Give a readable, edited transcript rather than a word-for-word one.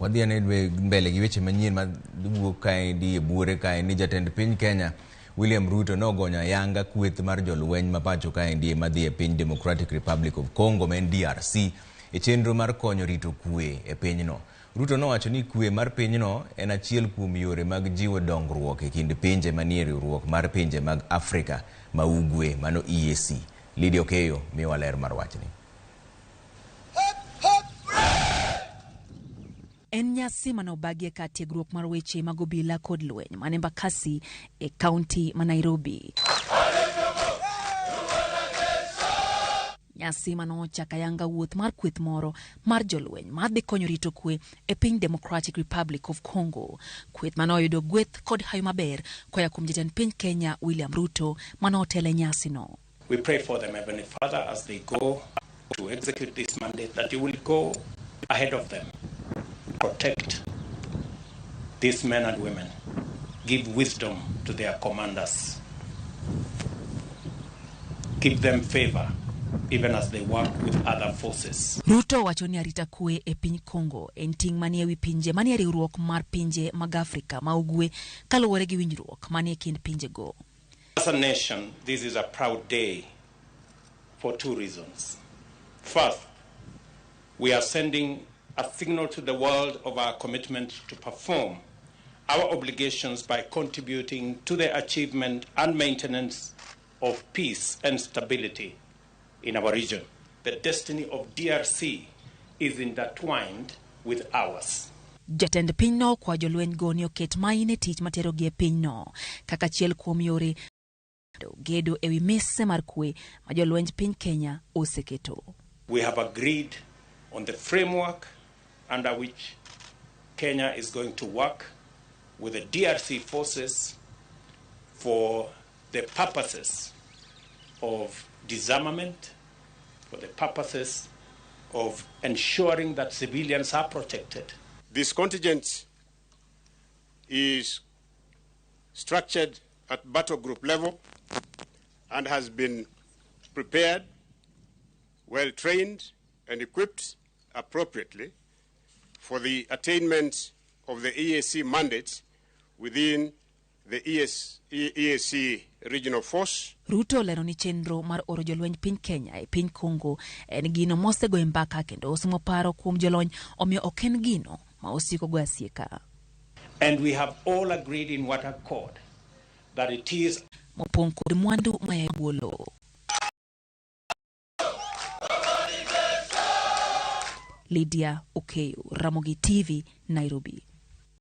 Wadhi ane mbele gi weche manyien ma wuok kaendi e buore kaendi. Jatend piny Kenya William Ruto nogonyo ayanga kweth mar jolweny ma pacho kaendi ema dhi e piny Democratic Republic of Congo ma en DRC e chenro mar konyo rito kwe e pinyno. Ruto nowacho ni kwe mar pinyno en achiel kuom yore mag jiwo dongruok e kind pinje manie riwruok mar pinje mag Afrika ma Ugwe mano EAC. Lydia Okeyo miyowa ler mar wachni. En nyasi mane obagie kar tiegruok mar weche mag obila kod lweny man Embakasi e kaunti ma Nairobi. Nyasi mane ochako ayanga wuoth mar kweth moro mar jolweny madhi konyo rito kwe e piny Democratic Republic of Congo. Kweth mane oyudo gweth kod hawi maber koa kuom jatend piny Kenya William Ruto mane otelo e nyasino. We pray for them, Heavenly Father, as they go to execute this mandate, that you will go ahead of them, protect these men and women, give wisdom to their commanders, give them favor even as they work with other forces. Ruto wacho ni arita kwe e piny Congo en ting' manie wi pinje manie riwruok mar pinje mag Afrika ma Ugwe kaluwore gi winjruok manie kind pinjego. As a nation, this is a proud day for two reasons. First, we are sending a signal to the world of our commitment to perform our obligations by contributing to the achievement and maintenance of peace and stability in our region. The destiny of DRC is intertwined with ours. Jatend pinyno okwayo jolwenygo ni oket main e tich materogi e pinyno kaka achiel kuom yore gedo e wi mise mar kwe ma jolwenj piny Kenya oseketo. We have agreed on the framework under which Kenya is going to work with the DRC forces for the purposes of disarmament, for the purposes of ensuring that civilians are protected. This contingent is structured at battle group level and has been prepared, well trained, and equipped appropriately for the attainment of the EAC mandate within the EAC regional force. Ruto olero ni chenro mar oro jolwenj piny Kenya e piny Congo en gino mosegoye mbaka kendo osomo paro kuom jolony omiyo ok en gino ma osiko goyo asieka. And we have all agreed in what accord that it is mopong' kod mwandu maya e bwo lowo. Lydia Okeyo, Ramogi TV, Nairobi.